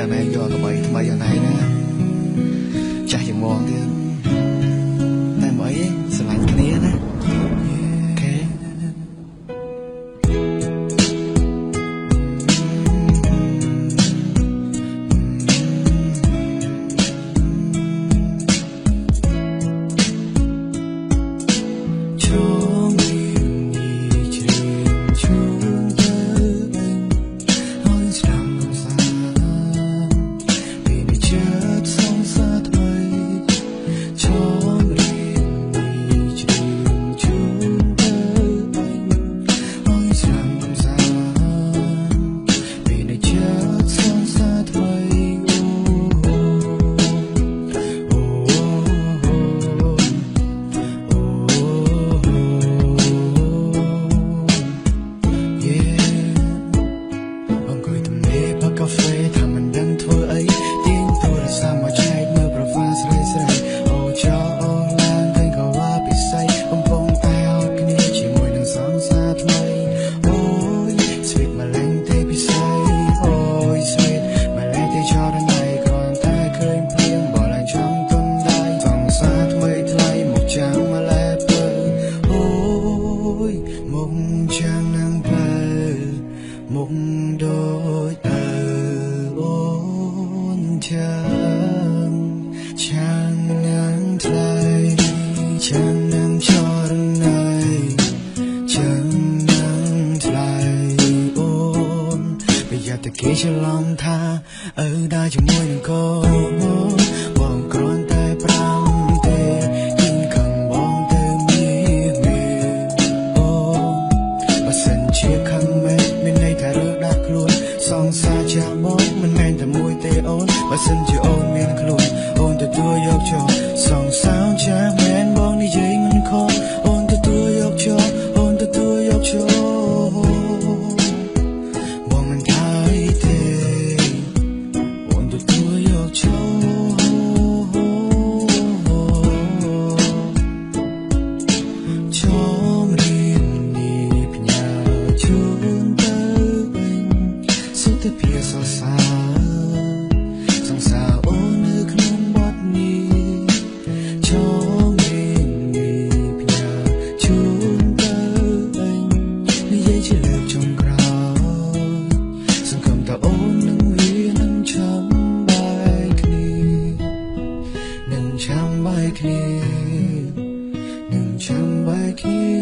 ចាំឯងយកកបីថ្មីយ៉ាងណៃណាចាស់ជាងមកទៀតតែមកអីស្រឡាញ់គ្នាណាអូខេ គេច្រឡំថាឪដើរជាមួយនឹងកូនបងគ្រាន់តែប្រាំទេយិនខឹងបងទៅមីមេអូបើសិនជាខឹងមែនមានន័យថារើដាក់ខ្លួនសង្សារចាស់បងមិនមែនតែមួយទេអូនបើសិនជាអូនមានខ្លួនអូនទទួលយកចូលសង្សារចាស់មែនបងនិយាយមិនខុសអូនទទួលយកចូលអូនទទួលយកចូល នឹងចាំបែកគ្នា